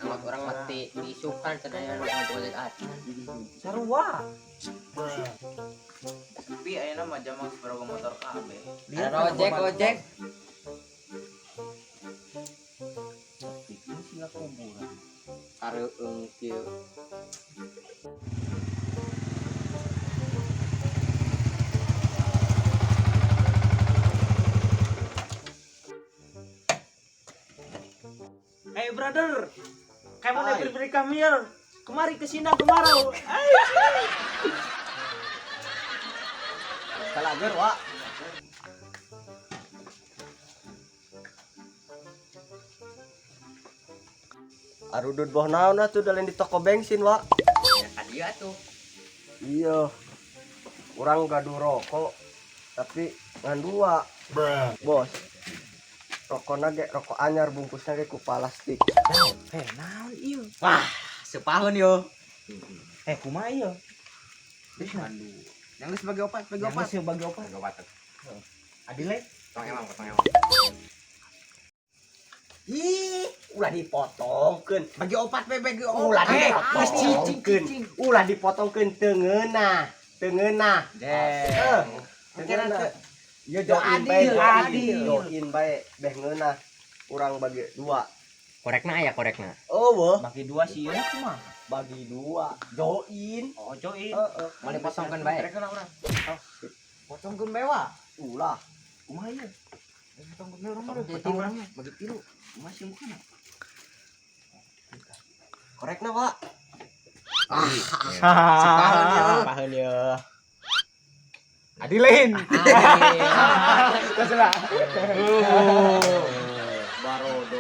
Amat orang mati diisukan cenah aya nu ojek acan. Sarua. Tapi ayeuna mah jamang seberapa motor kabeh. Ada ojek ojek. Bikin sih kuburan. Areueung kieu. Hey brother, kayak mau beri kami kemari ke sini kemarau. Kalager, Wak. Arudud boh naon atuh da lain di toko bensin, Wak. Ya ka dieu atuh. Iya. Urang gaduh rokok tapi ngan dua. Bos. Rokokna ge rokok anyar bungkusna ge ku plastik. Eh, naon ieu? Wah, sepahun yo. Eh, kumaha ieu? Yang geus bagi opat, bagi Yang opat. geus bagi opat. Bagi opat. Adil eh. Potong emang, potong emang. Ih, ulah dipotongkeun. Bagi opat we bagi opat. Ulah Eh, dipotongkeun. Ulah dipotongkeun teu ngeunah. Teu ngeunah. Deh. Eh, teu ngeunah. Ieu join bae, Adil, join, adil. join bae beh ngeunah. Urang bagi dua. Korekna aya korekna. Oh, weh, Bagi dua sih ieu kumaha? bagi dua. Join. Oh, join. Heeh. Mau dipotongkeun bae. Mereka lah urang. Potongkeun bae wa. Ulah. Kumaha ieu? Potongkeun bae urang mah. Potong Potong urang mah bagi tilu. Kumaha sih mukana? Korekna, Pak. Sepahun yo. Sepahun yo. Adilin. Terus lah. Barodo.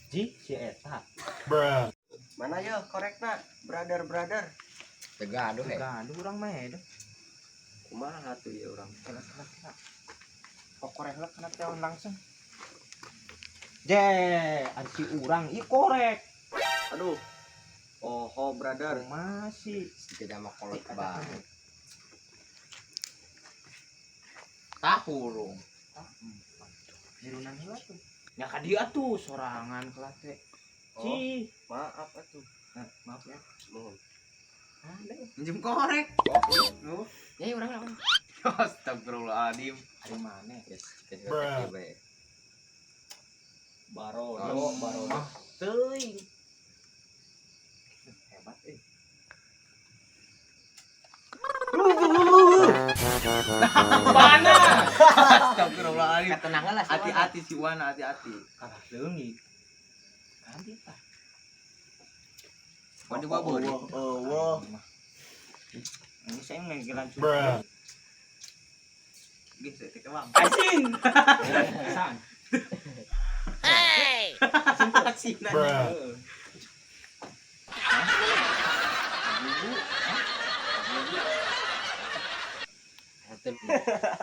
Ji, si eta. Mana yo korekna? Brother, brother. Teu gaduh he. Gaduh urang mah ya. Kumaha tuh ya urang? Kena kena kena. Kok korek lah kena teon langsung. Je, ari si urang ieu korek. Aduh. Oh, ho, brother. Masih. Tidak mah kolot banget. Tah hurung. Nirunan heula tuh. Ya ka dieu atuh sorangan kelate. Oh, Ci, maaf atuh. Nah, maaf ya. Mohon. Minjem korek. Oh. Ya urang lah. Astagfirullahaladzim. Ari maneh? Yes, kita bae. Barodo, barodo. Teuing. Hebat euy. Mana? Astagfirullahaladzim. Ketenangan lah. Hati-hati si Wana, hati-hati. Kalah leungit. Kan dia tah. Waduh, bawa Oh, oh, oh. Ini saya ngegelan Gih, saya teh bang. Asin. San. Hey. Asin.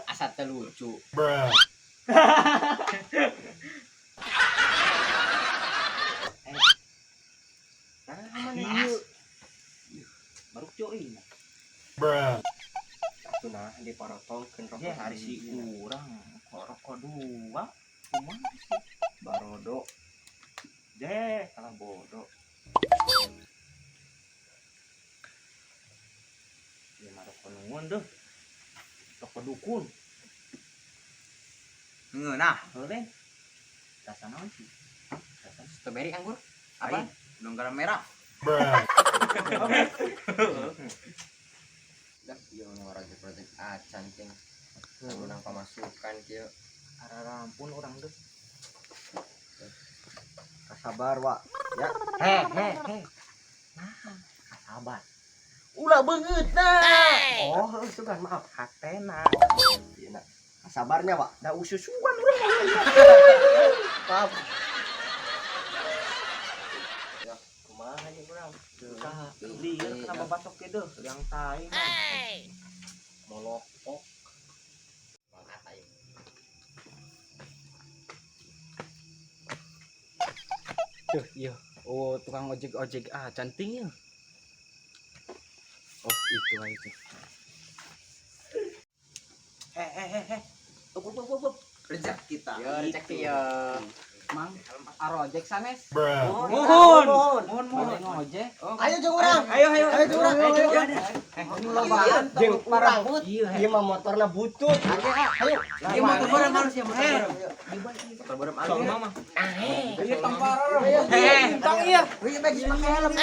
Asa teu lucu. Iya. Baru join. Atuh nah diparotongkeun rokok. Ya hari si urang kok rokok dua. Kumaha sih? Barodo. Je, kalah bodoh. Ya mah rokok nuwun deh. Rokok dukun. Ngeunah. Heuh. Rasa naon sih? Rasa Strawberry anggur. Apa? Apa? Udang garam merah. Dah ieu nu project acan cing. Urang pamasukan kieu. arah ampun urang deh. Kasabar, Wak. Ya. He he he. Nah, kasabar. Ulah beungeut nah. Oh, heuh, sugan maaf. Hatena. Iya, nah. Kasabarnya, Wak. Da ususuan urang mah. Maaf. Ya, kumaha nih urang? Tah, lieur kenapa batok ge deuh, yang tai mah. Molokok. Bang Ata ieu. Tuh, iya. Oh, tukang ojek-ojek ah, canting ya. Oh, itu lah itu. Eh, eh, eh, eh. Up, up, up, up. Rezeki kita. Yo rezeki yo. Mang, arojek sanes. Mohon. Mohon mohon ngojek. Ayo jeung urang. Ayo ayo. Ayo jeung urang. Ayo, ayo. Lobaan jeung urang. Ieu mah motorna butut. Ayo. Iya motor bareng harus ya motor bareng. Motor bareng alus. Soalnya mah. Iya tong parah. Tong iya. Wih, bagus pakai helm.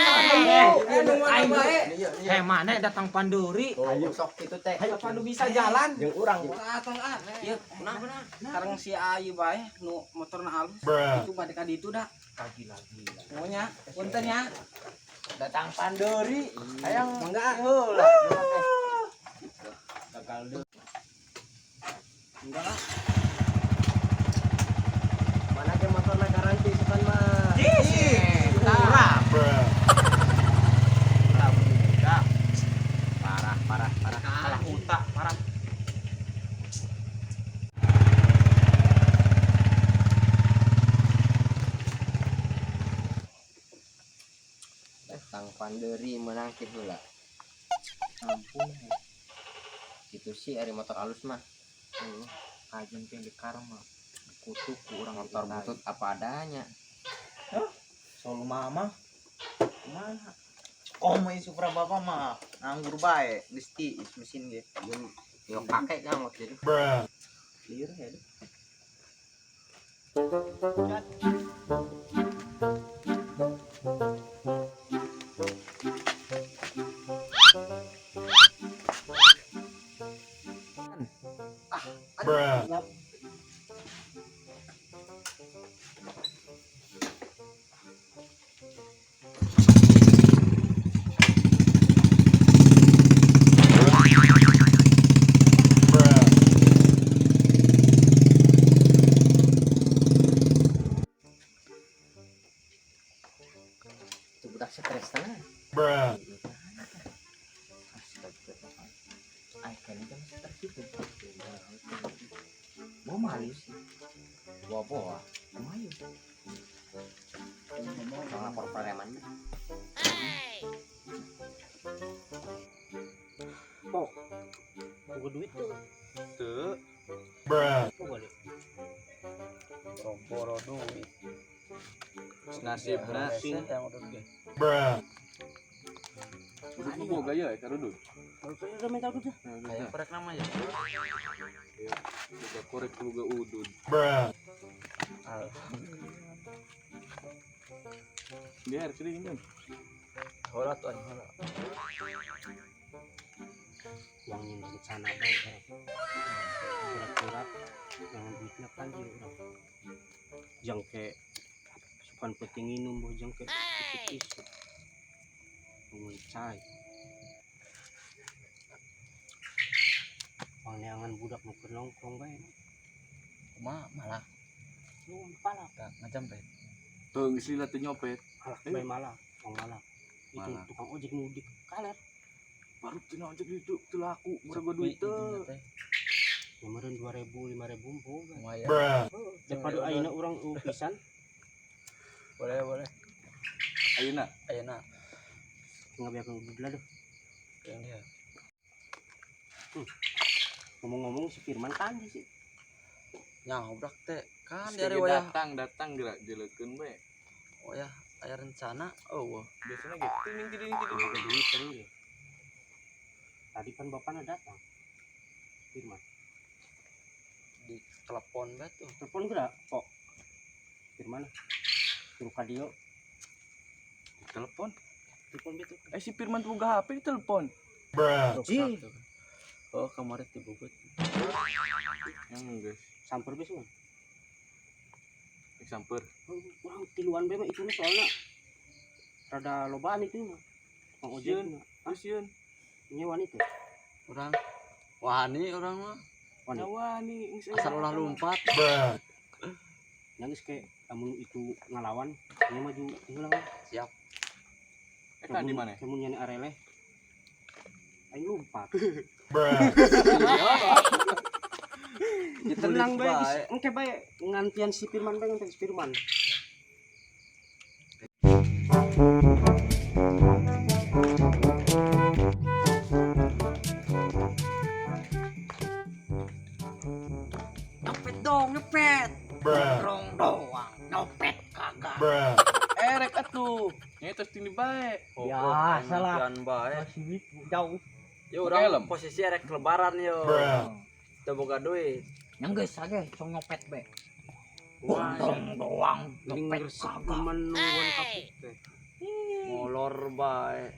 Eh mana datang panduri. Ayo sok kitu teh. Ayo pandu bisa jalan. Jeung urang. Tong ah. Iya, kunaon kunaon. Sekarang si Ayu bae nu motorna halus. Itu bade ka ditu dah. Kagi lagi. Pokoknya punten ya. Datang panduri. Hayang Mangga ah. heula. Gagal deui. Enggak lah. Mana ge motorna garansi sukan mah. Kurang. Kurang. Parah, parah, parah. Kalah utak, parah. Datang panderi menang heula. Ampun. Gitu sih ari motor alus mah. Kajian teh di karma. Kutuk ku urang Motor butut apa adanya. Solu mama. Kumaha? Komo Supra bapak mah nganggur bae, geus tiis mesin ge. Yo yo pakai kan waktu itu. Liur ya. Itu budak stres tanah. Astagfirullah. Ay, kayaknya jam stres itu. Bawa malu sih. Bawa bawa. Lumayan. Tong lapor preman. Boga duit tuh. Teu. Boga deh. Boro duit. Nasibna. Yang udah ge. Udut boga ya, karudut. Kalau udah minta duit dah. Kayak korek nama ya. Boga korek boga udud. Biar sini kan. Hola tuh anjing hola. Yang ini rencana baik ya. Kira-kira yang duitnya kan dia udah jangke sukan petinggi numbuh jangke isuk-isuk mengucai pangeangan budak nu keur nongkrong bae Kumaha malah nu palak tah ngajampet. Tuh geus lila teu nyopet. malak bae malak tong malak itu Malak. tukang ojek nu di kaler Baru teu ojek itu teu laku, murah gua duit teu. kemarin 2000 5000 boga Lumayan. daripada ayeuna urang eueuh pisan Boleh boleh. Ayeuna Ayeuna ngabeakeun udud lah deh yang dia. Ngomong-ngomong si Firman kan sih Nyabrak teh kan Geus dari ge wayah datang datang gerak jelekeun we. wayah aya rencana eueuh. Biasanya gitu tining tining tining. boga duit tadi ya. Tadi kan bapaknya datang Firman Di telepon bae tuh. telepon gerak kok Firman suruh ka dieu Telepon. telepon gitu Eh si Firman tuh boga HP di telepon. Rusak tuh. Oh, kemarin dibugut. Yang guys, samper besok samper. Urang tiluan bae mah itu mah soalnya rada lobaan itu mah tukang ojek Sieun. mah Terus sieun. nyewan itu Urang wani urang mah wani Wani geus asal ulah lompat. nangis kayak lamun itu ngalawan nya maju heula Siap. Eh kan di mana? Lamun nyane areleh aing lompat. Tenang bae geus engke bae ngantian si Firman bae ngantian si Firman. Nyopet dong, nyopet. Gondrong doang, nyopet kagak. Erek atuh. Nya tos tinggi bae. Ya, salah. Bae. Jauh. Yo urang posisi erek lebaran yo. Teu boga duit. Yang geus age cong nyopet be. Gondrong doang, nyopet kagak. Menungguan kapuk teh. Molor bae.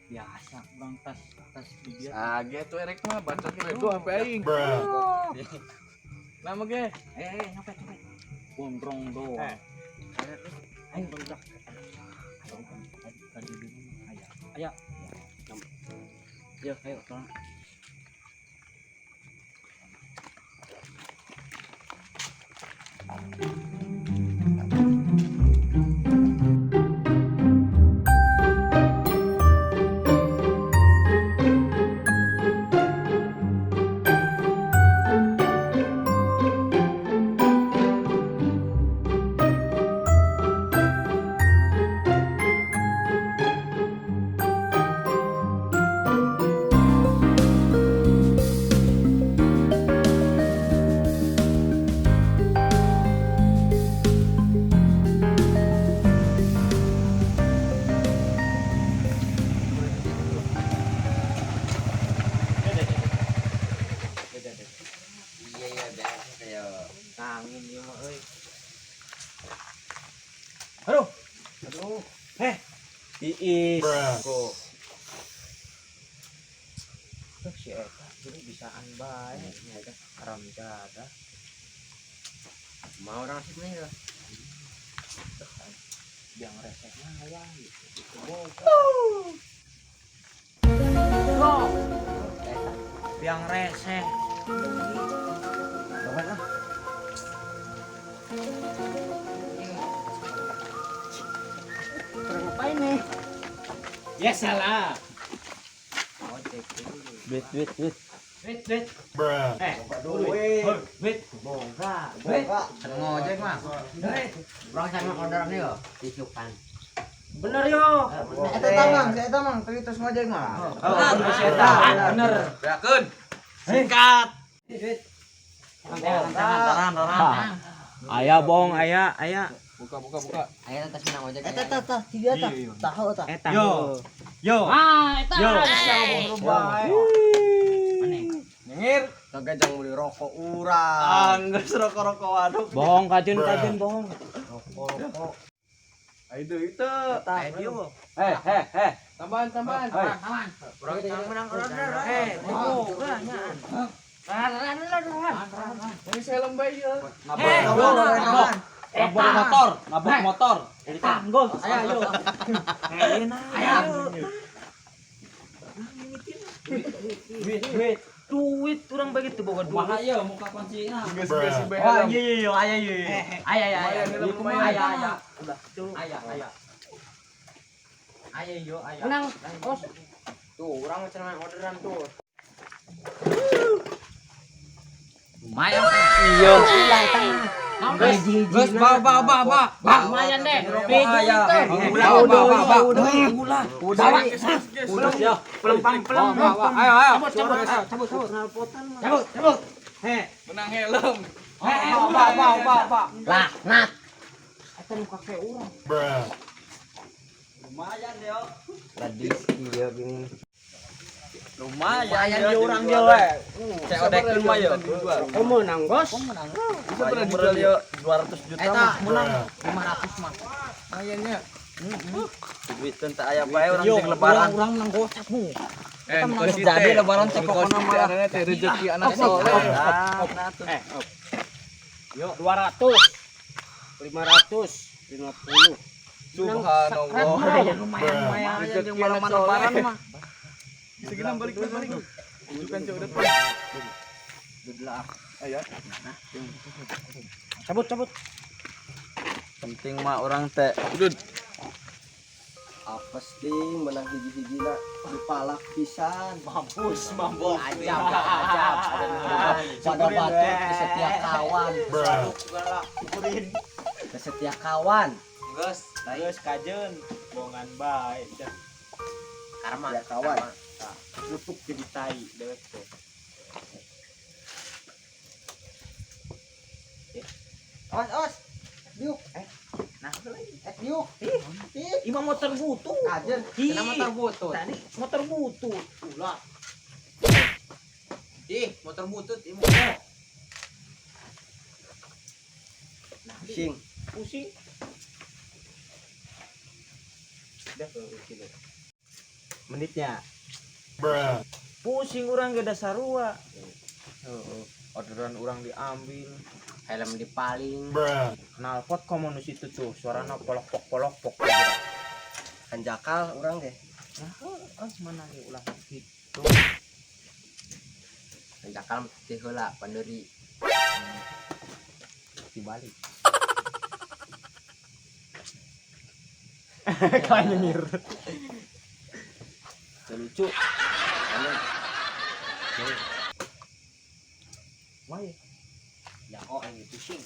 Biasa urang tas tas di dia. Age tuh erek mah bacot bego HP aing. Nama ge? Nyopet nyopet. Gondrong doang. Ayo barudak. Ayo tadi dulu aya. Aya. Yo, ayo tolong. Iya iya biasa kayak Angin ieu mah euy. Aduh. Aduh. Heh. Iis. Kok. Tuh si eta jadi bisaan bae nya eta haram jadah. mau orang sih nih. Biang resehna hayang gitu. Gitu boga. Biang reseh. Bapak ah. Kurang ngapain nih? Ya salah. Ojek dulu. Duit, duit, duit. Duit, duit. Duit. Duit. Boga. Boga. Ngojek mah. Duit. Urang sama orderan yo. Tisukan. Bener yo. Eta tamang, si eta mang, tadi terus ngojek mah. Bener si eta. Bener. Beakeun. Sikat. Duit. Tangan tangan tangan. Aya bohong, aya, aya. Buka buka buka. Ayo tas menang ojek. Eta tah tah si dia tah. Tahu tah. Eta. Yo. Yo. Ah, eta. Yo. Nyengir. Kagak jangan beli rokok urang. Anggeus rokok-rokok waduk. Bohong kajun, kajun bohong. Rokok. Ayo deui teu. Ayo. Eh, eh, eh. Tambahan tambahan. Urang menang order. Boga nya. Ini helm bae ieu. Mabok. Mabok motor, mabok motor. Tanggul. Ayo ayo. Ayo. Duit, duit. Duit urang bagi teu boga duit. Bahaya muka kuncina. Geus geus bae Wah, helm. iya iya iya, aya iya. Ayo ayo ayo. Lumayan, lumayan. Ayo ayo. Ayo ayo. Ayo yo ayo. Menang, bos. Tuh, orang macam main orderan tuh. Lumayan. Iya. Geus ba ba ba ba. Lumayan deh. Bahaya. Udah, udah, udah, udah. Udah. Udah, ya. Pelempang pelempang. Ayo ayo. Cabut cabut cabut cabut. Cabut cabut. Heh. Menang helm. Heh, ba ba ba ba. Lah, nat. Eta nu kakek urang. Lumayan yo. Ladis iya gini. Lumayan yo urang yo we. COD mah yo. Kok menang, Bos? Bisa Lumayan pernah dijual yo 200 juta. Eta menang 500 mah. Lumayannya. Duit teh teu aya bae urang jeung lebaran. Urang menang gocap mu. Eh, Geus jadi lebaran teh pokona mah. Teh rezeki anak soleh. Ah, nah tuh. Eh, op. Yo, 200. 500, 50. Subhanallah. Lumayan lumayan lumayan. Rezeki Jeung anak malam lebaran soleh. mah. Segini balik balik. Tunjukkan cok depan. Ayo. Cabut, cabut. Penting mah urang teh. Udud. Apes ding menang hiji-hijina dipalak pisan. Mampus, mabok. Ajab, ajab. Pada batur ke setia kawan. Ke setia kawan. Geus, Geus kajeun, bohongan bae. Karma. Setia kawan. Nutup jadi tai dewek teh. Awas, awas. Diuk. Nah, Diuk. Ih, Imam motor butut. kajen. Ih. Kenapa motor butut? Tadi motor butut. Ulah. Ih, motor butut, ih motor. Pusing. Pusing. Menitnya. Pusing orang gak ada sarua. Heeh. Orderan orang diambil. Helm dipaling. Knalpot komo nu situ tuh, suarana polok-pok polok-pok. Hanjakal urang ge. Nah, ah mana ge ulah gitu. Hanjakal teh heula panderi. Dibalik. Kayak nyengir. Lucu. Anu, Wah, ya. ya oh yang pusing.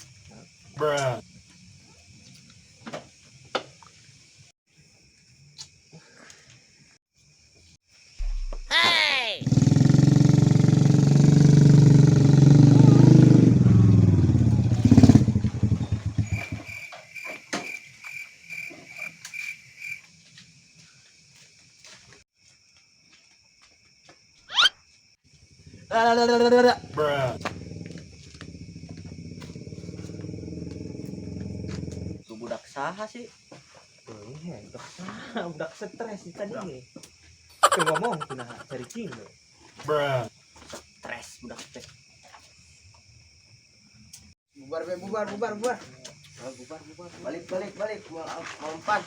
Tuh budak saha sih? Oh, iya, udah udah stres sih tadi ge. Tuh ngomong kunaha cari cing. Stres budak teh. Bubar be, bubar, bubar, bubar. Oh, bubar, bubar. Balik balik balik mau mau empat.